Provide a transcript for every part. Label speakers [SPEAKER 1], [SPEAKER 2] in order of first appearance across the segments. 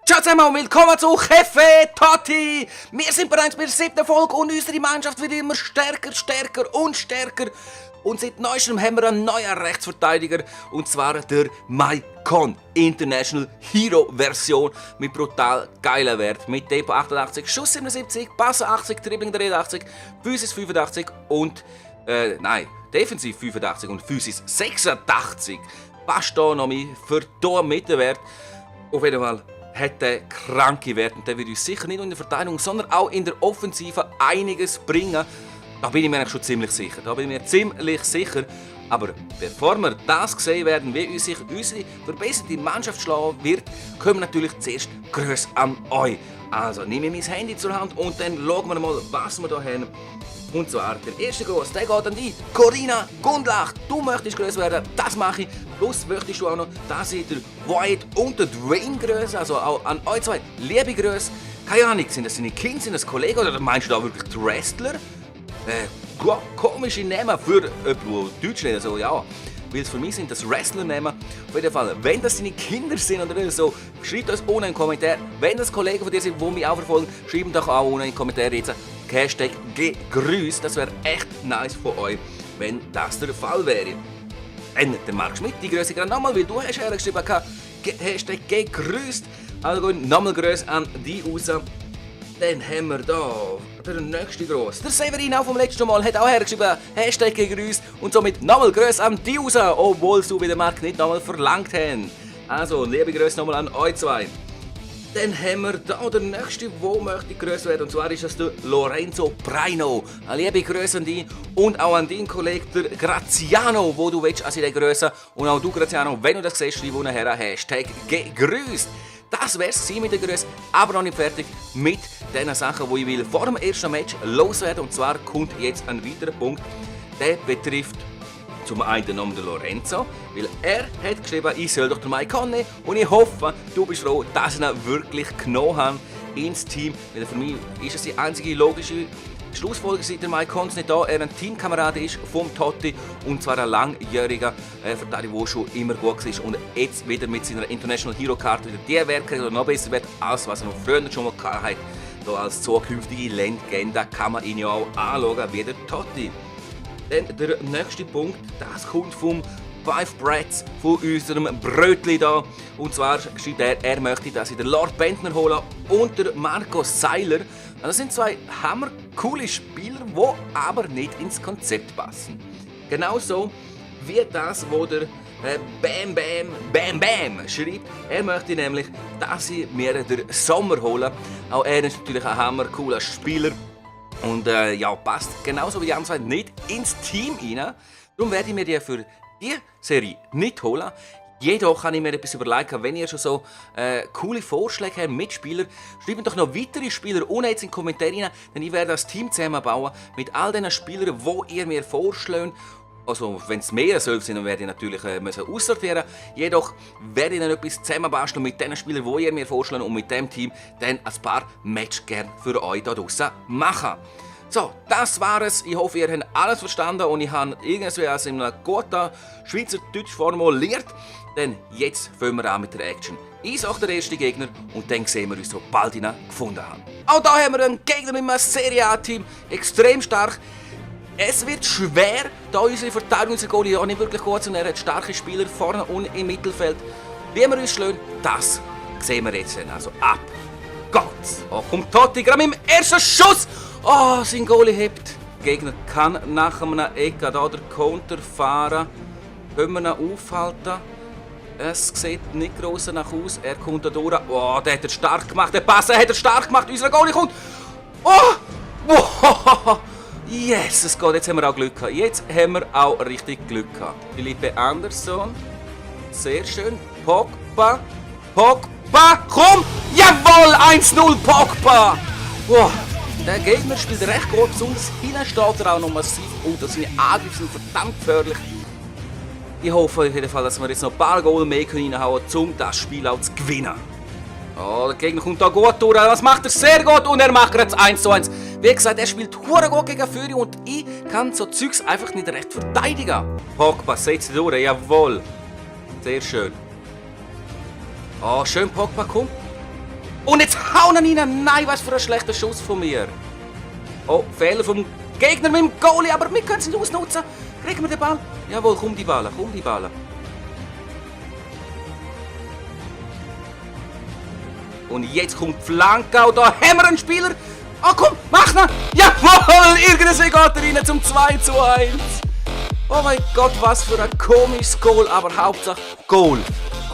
[SPEAKER 1] Ciao zusammen und willkommen zu Chefe Totti! Wir sind bereits bei der 7. Folge und unsere Mannschaft wird immer stärker und stärker. Und seit neuestem haben wir einen neuen Rechtsverteidiger, und zwar der Maicon International Hero Version mit brutal geilen Wert. Mit Tempo 88, Schuss 77, Pass 80, Dribbling 83, Physis 85 und, Defensiv 85 und Physis 86. Passt da noch mein verdammter Mittelwert. Auf jeden Fall hat der kranke Wert und der wird uns sicher nicht nur in der Verteidigung, sondern auch in der Offensive einiges bringen. Da bin ich mir eigentlich schon ziemlich sicher. Aber bevor wir das sehen werden, wie uns sich unsere verbesserte Mannschaft schlagen wird, kommen wir natürlich zuerst Grüße an euch. Also nehme ich mein Handy zur Hand und dann schauen wir mal, was wir hier haben. Und zwar der erste Gruß, der geht an die Corinna Gundlach. Du möchtest größer werden, das mache ich. Plus möchtest du auch noch, dass ich der Wyatt und der Dwayne grüße. Also auch an euch zwei liebe Grüße. Keine Ahnung, sind das deine Kinder, sind das Kollegen oder meinst du da wirklich die Wrestler? Komische Namen für jemanden, der Deutsch redet, also ja. Weil für mich sind das Wrestler-Namen. Auf jeden Fall, wenn das deine Kinder sind oder so, schreibt uns unten einen Kommentar. Wenn das Kollegen von dir sind, die mich auch verfolgen, schreibt doch auch unten in den Kommentar jetzt Hashtag gegrüßt. Das wäre echt nice von euch, wenn das der Fall wäre. Dann der Marc Schmidt, die Grüße gerade nochmal, weil du hast ja geschrieben, Hashtag gegrüßt. Also nochmal Grüße an die raus. Dann haben wir hier den nächsten Gross. Der Severin auch vom letzten Mal hat auch hergeschrieben, Hashtag gegrüßt und somit nochmal Grüße an die raus, obwohl sie wie der Marc nicht nochmal verlangt haben. Also liebe Grüße nochmal an euch zwei. Dann haben wir hier den nächsten, der möchte grüßt werden, und zwar ist das der Lorenzo Preino. Eine liebe Grüße an dich und auch an deinen Kollegen der Graziano, wo du willst, als ich den grüße. Und auch du Graziano, wenn du das siehst, schreib unten her, Hashtag gegrüßt. Das wär's mit den Grüßen, aber noch nicht fertig mit den Sachen, die ich will vor dem ersten Match loswerden. Und zwar kommt jetzt ein weiterer Punkt, der betrifft zum einen noch den Lorenzo, weil er hat geschrieben, ich soll doch den Maicon nehmen, und ich hoffe, du bist froh, dass ich ihn wirklich genommen habe ins Team, weil für mich ist es die einzige logische Schlussfolgerung, seit der Maicon nicht da, er ein Teamkamerad ist vom Totti, und zwar ein langjähriger Verteidiger, der schon immer gut war und jetzt wieder mit seiner International Hero Karte wieder die Wert kriegt oder noch besser wird, als was er noch früher schon mal hatte. Da als zukünftige Legende kann man ihn ja auch anschauen wie der Totti. Dann der nächste Punkt, das kommt vom Five Brats, von unserem Brötli da. Und zwar schreibt er möchte, dass ich den Lord Bentner hole und der Marco Seiler. Das sind zwei hammercoole Spieler, die aber nicht ins Konzept passen. Genauso wie das, wo der Bam Bam schreibt. Er möchte nämlich, dass ich mir den Sommer hole. Auch er ist natürlich ein hammercooler Spieler. Und passt genauso wie die anderen zwei nicht ins Team rein. Darum werde ich mir die für diese Serie nicht holen. Jedoch kann ich mir etwas überlegen, wenn ihr schon so coole Vorschläge habt mit Spielern, schreibt doch noch weitere Spieler unten jetzt in die Kommentare rein, denn ich werde das Team zusammenbauen mit all diesen Spielern, die ihr mir vorschlägt. Also, wenn es mehr soll sein, dann werde ich natürlich aussortieren. Jedoch werde ich dann etwas zusammenbasteln mit den Spielern, die ihr mir vorschlägt, und mit dem Team dann ein paar Matches gerne für euch da draussen machen. So, das war es. Ich hoffe, ihr habt alles verstanden und ich habe irgendwie aus einem guten Schweizerdeutsch formuliert. Denn jetzt fangen wir an mit der Action. Ich sage der erste Gegner und dann sehen wir uns, sobald ich ihn gefunden habe. Auch hier haben wir einen Gegner mit einem Serie A-Team. Extrem stark. Es wird schwer, da unsere Verteidigung, unser Goalie ja nicht wirklich gut sind. Er hat starke Spieler vorne und im Mittelfeld. Wie wir uns schlagen, das sehen wir jetzt. Also ab geht's. Oh, kommt Totti gerade mit dem ersten Schuss. Oh, sein Goalie hebt. Der Gegner kann nach einem Eck da der Konter fahren. Können wir ihn aufhalten? Es sieht nicht gross nach aus. Er kommt da durch. Oh, der hat er stark gemacht. Der Pass hat er stark gemacht. Unser Goalie kommt. Oh! Oh! Yes, es geht. Jetzt haben wir auch Glück gehabt. Jetzt haben wir auch richtig Glück gehabt. Philippe Anderson. Sehr schön. Pogba. Komm! Jawohl! 1-0 Pogba! Wow. Der Gegner spielt recht gut. Besonders hinten steht er auch noch massiv. Und seine Angriffe sind verdammt gefährlich. Ich hoffe auf jeden Fall, dass wir jetzt noch ein paar Goal mehr reinhauen können, um das Spiel auch zu gewinnen. Oh, der Gegner kommt da gut durch. Das macht er sehr gut und er macht jetzt 1:1. Wie gesagt, er spielt hure gut gegen Führer und ich kann so Zeugs einfach nicht recht verteidigen. Pogba setzt durch, jawohl. Sehr schön. Oh, schön Pogba, komm. Und jetzt hauen ihn rein. Nein, was für ein schlechter Schuss von mir. Oh, Fehler vom Gegner mit dem Goalie, aber wir können es nicht ausnutzen. Kriegen wir den Ball? Jawohl, komm die Ball, komm die Ball. Und jetzt kommt die Flanke, und da haben wir einen Spieler. Oh komm, mach ihn! Jawohl, irgendwie geht er rein zum 2:1. Oh mein Gott, was für ein komisches Goal, aber Hauptsache Goal.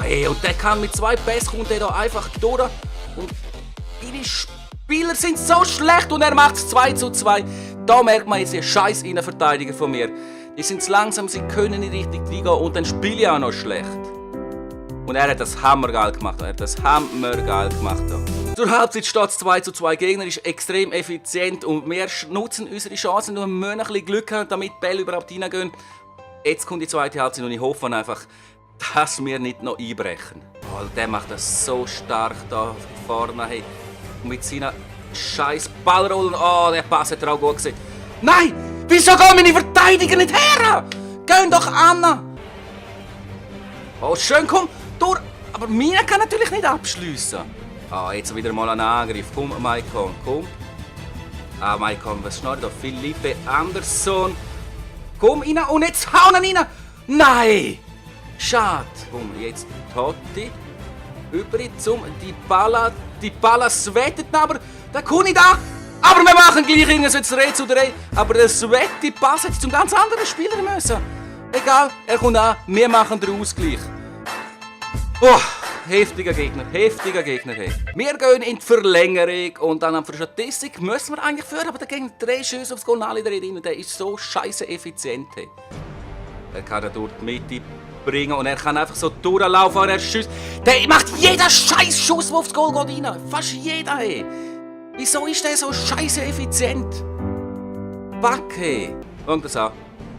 [SPEAKER 1] Hey, und der kann mit 2 Pässen, kommt der da einfach durch. Und die Spieler sind so schlecht und er macht es 2:2. Da merkt man jetzt die scheiß Innenverteidiger von mir. Die sind zu langsam, sie können nicht richtig reingehen und dann spiele ich auch noch schlecht. Und er hat das hammergeil gemacht. Zur Halbzeit steht es 2:2. Gegner ist extrem effizient und wir nutzen unsere Chancen, nur ein bisschen Glück haben, damit die Bälle überhaupt reingehen. Jetzt kommt die zweite Halbzeit und ich hoffe einfach, dass wir nicht noch einbrechen. Oh, der macht das so stark da vorne. Hey. Und mit seiner scheiß Ballrollen. Oh, der Pass hat er auch gut gesehen. Nein! Wieso gehen meine Verteidiger nicht her? Gehen doch an! Oh, schön, komm, durch. Aber Mina kann natürlich nicht abschliessen. Ah, jetzt wieder mal ein Angriff. Komm, Maicon, komm. Ah, Maicon, was schnarrt da? Felipe Anderson. Komm rein und jetzt hauen ihn rein. Nein! Schade. Komm, jetzt Totti. Über zum Dybala. Dybala sweatet, aber der kommt nicht an. Aber wir machen gleich irgendwas 3:3. Aber der Sweaty Pass hätte zum ganz anderen Spieler müssen. Egal, er kommt an. Wir machen den Ausgleich. Oh, heftiger Gegner. Hey. Wir gehen in die Verlängerung und dann für Statistik müssen wir eigentlich führen, aber der Gegner 3 Schüsse aufs Goal und alle drin und der ist so scheiße effizient. Hey. Er kann ihn durch die Mitte bringen und er kann einfach so durchlaufen und er schießt. Der macht jeder scheiß Schuss, der aufs Goal geht, rein. Fast jeder. Hey. Wieso ist der so scheiße effizient? Fuck, hey. Und das auch.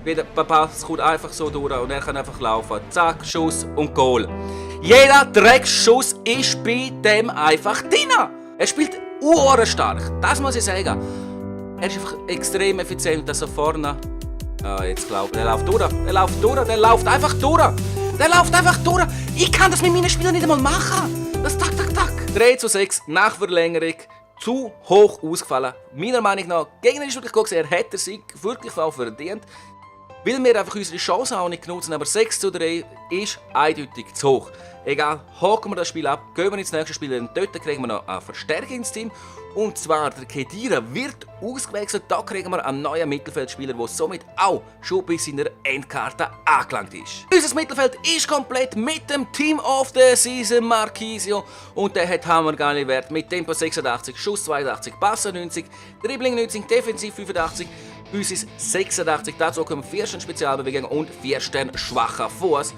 [SPEAKER 1] Der Pass kommt einfach so durch und er kann einfach laufen. Zack, Schuss und Goal. Jeder Dreckschuss ist bei dem einfach drin. Er spielt urstark, das muss ich sagen. Er ist einfach extrem effizient, dass er vorne... Ah, jetzt glaube ich, der läuft einfach durch. Ich kann das mit meinen Spielern nicht einmal machen. Das tak. 3:6 nach Verlängerung. Zu hoch ausgefallen. Meiner Meinung nach, der Gegner ist wirklich gut gewesen. Er hätte sich wirklich auch verdient. Weil wir einfach unsere Chance auch nicht nutzen, aber 6:3 ist eindeutig zu hoch. Egal, haken wir das Spiel ab, gehen wir ins nächste Spiel und dort kriegen wir noch eine Verstärkung ins Team. Und zwar, der Khedira wird ausgewechselt, da kriegen wir einen neuen Mittelfeldspieler, der somit auch schon bei seiner Endkarte angelangt ist. Unser Mittelfeld ist komplett mit dem Team of the Season Marquisio und der hat hammergeile Wert mit Tempo 86, Schuss 82, Passen 90, Dribbling 90, Defensiv 85, Physis 86, dazu kommen 4 Sterne Spezialbewegung und 4 Sterne schwacher Fuß.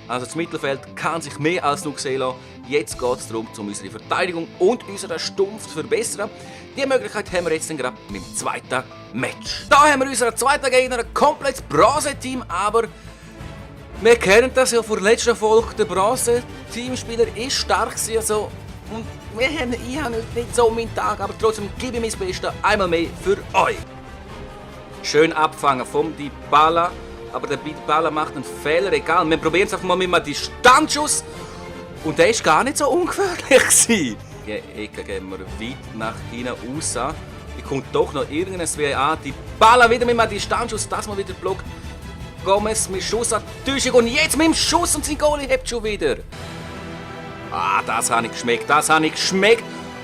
[SPEAKER 1] Also das Mittelfeld kann sich mehr als nur sehen lassen. Jetzt geht es darum, unsere Verteidigung und unseren Stumpf zu verbessern. Diese Möglichkeit haben wir jetzt gerade mit dem zweiten Match. Da haben wir unseren zweiten Gegner, ein komplettes Bronze-Team, aber wir kennen das ja von der letzten Folge. Der Bronze-Teamspieler ist stark also, und ich habe nicht so meinen Tag, aber trotzdem gebe ich mein Bestes einmal mehr für euch. Schön abfangen vom Dybala. Aber der Dybala macht einen Fehler, egal. Wir probieren es einfach mal mit einem Distanzschuss. Und der war gar nicht so ungefährlich. Die Ecke geben wir weit nach hinten raus. Hier kommt doch noch irgendein WA. Dybala wieder mit einem Distanzschuss. Das mal wieder blockt. Gomez mit Schuss an die Täuschung. Und jetzt mit dem Schuss und sein Goalie hebt schon wieder. Ah, das habe ich geschmeckt.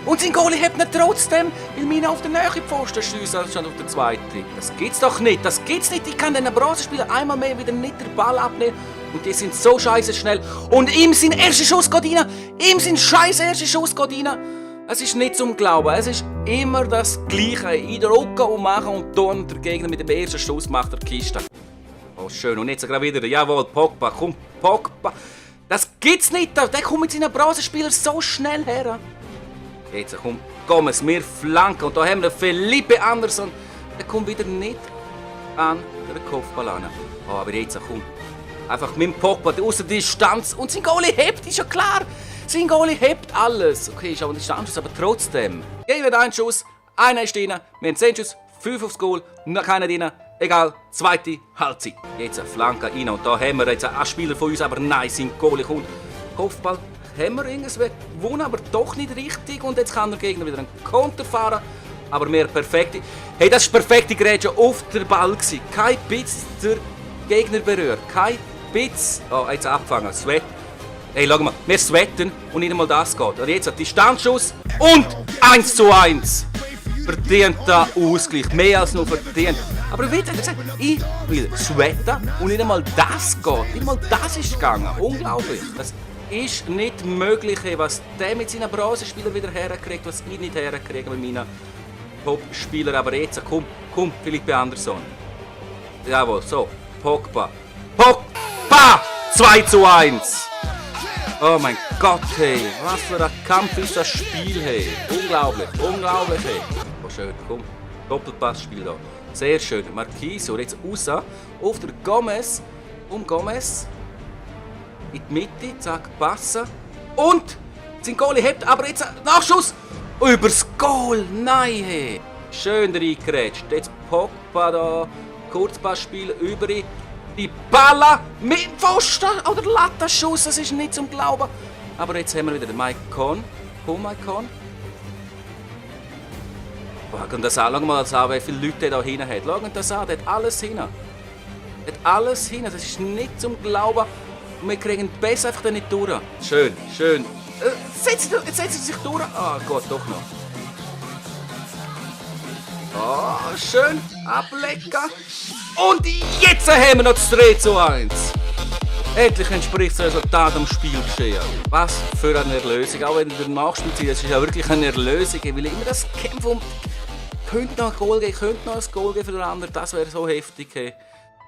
[SPEAKER 1] Und sein Goalie hebt ihn trotzdem, weil Mina auf der Nähe Pfosten schiessen anstatt auf der zweiten. Das gibt's doch nicht, Ich kann den Bronzespieler einmal mehr wieder nicht den Ball abnehmen. Und die sind so scheiße schnell. Und ihm sein erster Schuss geht rein. Es ist nicht zum Glauben. Es ist immer das Gleiche. In der Rücken und machen und dann der Gegner mit dem ersten Schuss macht er die Kiste. Oh, schön. Und jetzt gerade wieder. Jawohl, Pogba. Komm, Pogba. Das gibt's nicht. Der kommt mit seinen Bronzespielern so schnell her. Jetzt kommt Gomez, wir flanken und da haben wir Felipe Anderson. Der kommt wieder nicht an den Kopfball an. Oh, aber jetzt kommt einfach mit dem Pogba aus der Distanz und sein Goalie hebt, ist ja klar. Sein Goalie hebt alles. Okay, ist aber ein Distanzschuss, aber trotzdem. Jeder einen Schuss, einer ist drin, wir haben 10 Schuss, 5 aufs Goal, noch keiner drin. Egal, zweite Halbzeit. Jetzt eine Flanke rein und da haben wir jetzt einen Spieler von uns, aber nein, sein Goalie kommt. Kopfball. haben wir irgendwie gewonnen, aber doch nicht richtig. Und jetzt kann der Gegner wieder einen Konter fahren. Aber mehr perfekte. Hey, das war perfekte Grätsche auf der Ball gewesen. Kein Bitz der Gegner berührt. Kein Bitz. Oh, jetzt abfangen. Sweat. Hey, schau mal. Wir sweaten und nicht einmal das geht. Und jetzt ein Distanzschuss und 1:1. Verdienter Ausgleich. Mehr als nur verdient. Aber wie gesagt, ich will sweaten und nicht einmal das geht. Nicht einmal das ist gegangen. Unglaublich. Das ist nicht möglich, was der mit seinen Brasenspielern wieder herkriegt, was ich nicht herkriege mit meinen Top-Spieler. Aber jetzt, komm, Philippe Anderson. Jawohl, so, Pogba. 2:1. Oh mein Gott, hey, was für ein Kampf ist das Spiel, hey. Unglaublich, hey. Oh schön, komm, Doppelpassspiel da. Sehr schön, Marquinhos, jetzt raus auf der Gomez. Gomez. In die Mitte, zack, passen. Und sein Goalie hebt, aber jetzt Nachschuss. Übers Goal, nein, hey. Schön reingerätscht. Jetzt Pogba da, Kurzpassspiel über die Balla mit dem Pfosten oder Lattenschuss, das ist nicht zum Glauben. Aber jetzt haben wir wieder den Mike Con. Komm, Mike Con. Schau das an, wie viele Leute da hinten hat. Schau das an, der hat alles hin. Das ist nicht zum Glauben. Und wir kriegen den Pass einfach da nicht durch. Schön. Jetzt setzt er sich durch. Ah, Gott, doch noch. Oh, schön. Ablecken. Und jetzt haben wir noch das 3:1. Endlich entspricht das Resultat am Spiel geschehen. Was für eine Erlösung. Auch wenn der Nachspielzeit, das ist ja wirklich eine Erlösung. Ich will immer das Kämpfen. Könnte noch ein Goal geben für den anderen. Das wäre so heftig. Hey.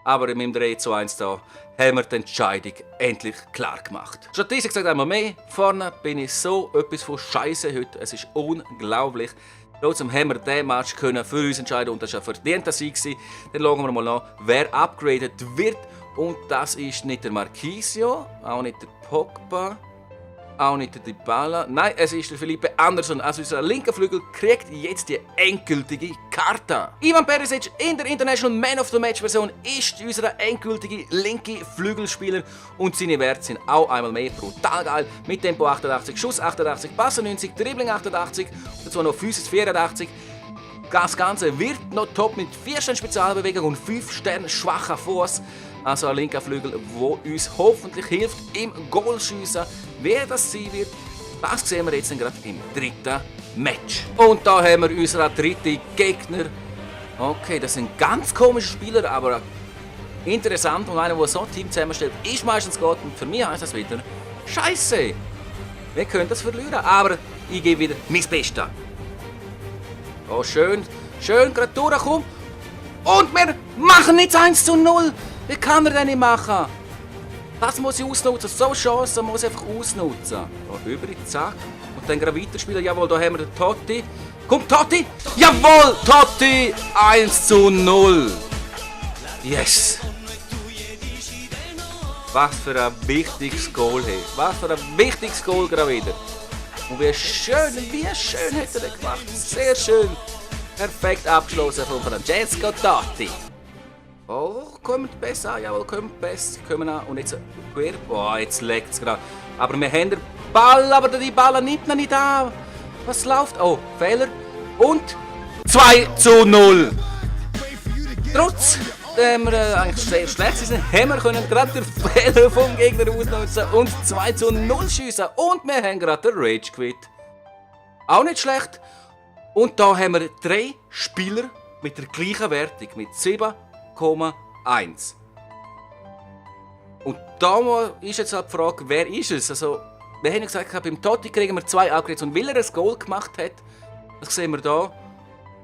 [SPEAKER 1] Aber mit dem 3:1 da haben wir die Entscheidung endlich klar gemacht. Statistik sagt einmal mehr. Vorne bin ich so etwas von Scheiße heute. Es ist unglaublich. Trotzdem haben wir diesen Match für uns entscheiden und das war ein verdienter Sieg. Dann schauen wir mal nach, wer upgradet wird. Und das ist nicht der Marquinhos, auch nicht der Pogba, auch nicht der Dybala. Nein, es ist der Philippe Anderson. Also unser linker Flügel kriegt jetzt die endgültige Karte. Ivan Perisic in der International Man of the Match Version ist unser endgültige linke Flügelspieler. Und seine Werte sind auch einmal mehr brutal geil. Mit Tempo 88, Schuss 88, Passen 90, Dribbling 88 und dazu noch Physis 84. Das Ganze wird noch top mit 4 Sternen Spezialbewegung und 5 Sternen schwacher Fuß. Also ein linker Flügel, der uns hoffentlich hilft im Goalschiessen. Wer das sein wird, das sehen wir jetzt gerade im dritten Match. Und da haben wir unseren dritten Gegner. Okay, das sind ganz komische Spieler, aber interessant. Und einer, der so ein Team zusammenstellt, ist meistens gut. Und für mich heißt das wieder Scheiße. Wir können das verlieren, aber ich gebe wieder mein Bestes. Oh, schön gerade durchkommen. Und wir machen jetzt 1:0. Wie kann er das nicht machen? Das muss ich ausnutzen. So Chancen muss ich einfach ausnutzen. Hier rüber, zack. Und dann gerade weiterspielen. Jawohl, da haben wir den Totti. Kommt Totti! Jawohl, Totti! 1:0. Yes! Was für ein wichtiges Goal, hey. Was für ein wichtiges Goal gerade wieder. Und wie schön hat er das gemacht. Sehr schön. Perfekt abgeschlossen von Francesco Totti. Oh, kommt besser an, jawohl, kommt besser. Kommen an. Und jetzt quer. Oh, jetzt leckt es gerade. Aber wir haben den Ball, aber die Ball nimmt noch nicht an. Was läuft? Oh, Fehler. Und 2:0. Trotz wir eigentlich sehr schlecht sind, haben wir gerade den Fehler vom Gegner ausnutzen und 2:0 schiessen. Und wir haben gerade den Rage Quit. Auch nicht schlecht. Und da haben wir 3 Spieler mit der gleichen Wertung, mit 7,1. Und da ist jetzt halt die Frage, wer ist es? Also, wir haben ja gesagt, beim Totti kriegen wir 2 Upgrades. Und weil er ein Goal gemacht hat, das sehen wir hier,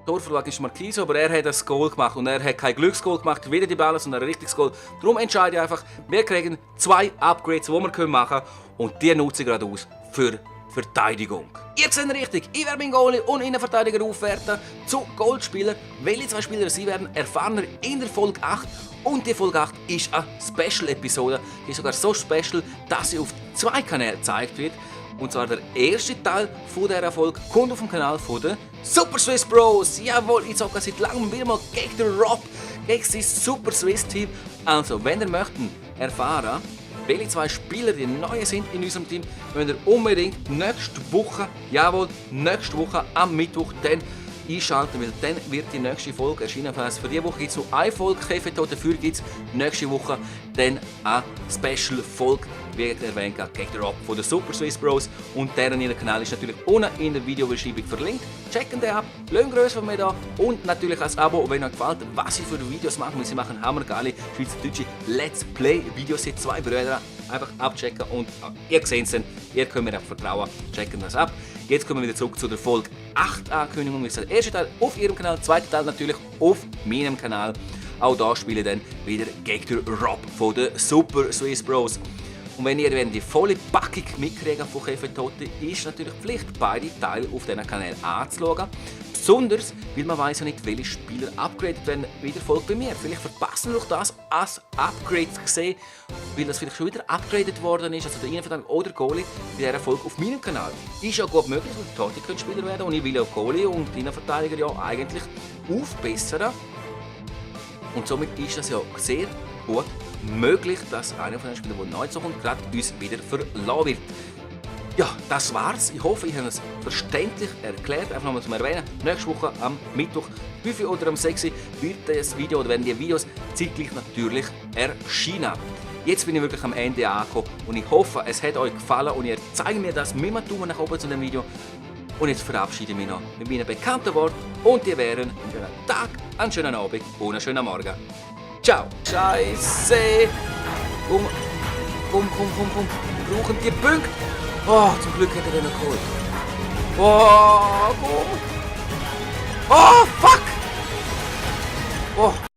[SPEAKER 1] Torvorlage ist Marquinhos, aber er hat ein Goal gemacht. Und er hat kein Glücksgoal gemacht, wieder die Bälle, sondern ein richtiges Goal. Darum entscheide ich einfach, wir kriegen 2 Upgrades, die wir machen können. Und die nutze ich gerade aus für Verteidigung. Ihr seht richtig, ich werde meinen Goalie und Innenverteidiger aufwerten zu Goldspieler. Welche 2 Spieler sie werden, erfahren wir in der Folge 8. Und die Folge 8 ist eine Special-Episode. Die ist sogar so special, dass sie auf 2 Kanälen gezeigt wird. Und zwar der erste Teil von dieser Folge kommt auf dem Kanal von den Super Swiss Bros. Jawohl, ich sage seit langem wieder mal gegen den Rob, gegen sein Super Swiss Team. Also, wenn ihr möchtet erfahren, welche 2 Spieler die neu sind in unserem Team, müsst ihr unbedingt nächste Woche, jawohl, nächste Woche am Mittwoch dann einschalten, weil dann wird die nächste Folge erscheinen. Für diese Woche gibt es nur eine Folge KFT, dafür gibt es nächste Woche dann eine Special-Folge, wie erwähnt, gegen den Rob von den Super Swiss Bros. Und deren Kanal ist natürlich unten in der Videobeschreibung verlinkt. Checken den ab, lasst grüß von mir da und natürlich als Abo, wenn euch gefällt, was ich für Videos mache. Sie machen hammergeile schweizerdeutsche Let's Play Videos, sind 2 Brüder. Einfach abchecken und ihr seht es dann, ihr könnt mir auch vertrauen, checken das ab. Jetzt kommen wir wieder zurück zu der Folge 8 Ankündigung. Wie gesagt, erster Teil auf ihrem Kanal, zweiter Teil natürlich auf meinem Kanal. Auch da spiele ich dann wieder gegen den Rob von den Super Swiss Bros. Und wenn ihr die volle Packung mitkriegt von KFT, ist natürlich die Pflicht, beide Teile auf diesen Kanal anzuschauen. Besonders, weil man weiss ja nicht, welche Spieler upgradet werden in der Folge bei mir. Vielleicht verpassen wir das als Upgrade gesehen, weil das vielleicht schon wieder upgradet worden ist, also der Innenverteidiger oder Goalie in dieser Folge auf meinem Kanal. Ist ja gut möglich, weil Totti könnte Spieler werden und ich will ja Goalie und die Innenverteidiger ja eigentlich aufbessern. Und somit ist das ja sehr gut möglich, dass einer von den Spielern, der neu kommt, gerade uns wieder verlassen wird. Ja, das war's. Ich hoffe, ich habe es verständlich erklärt. Einfach nochmal zum Erwähnen. Nächste Woche am Mittwoch, 5 oder um 6 Uhr, wird das Video oder werden die Videos zeitgleich natürlich erscheinen. Jetzt bin ich wirklich am Ende angekommen und ich hoffe, es hat euch gefallen und ihr zeigt mir das mit dem Daumen nach oben zu dem Video. Und jetzt verabschiede ich mich noch mit meinen bekannten Worten und die wären einen schönen Tag, einen schönen Abend und einen schönen Morgen. Ciao! Scheiße! Komm! Wir brauchen die Punkte! Oh, zum Glück hat er den noch geholt. Oh, komm! Oh, fuck! Oh!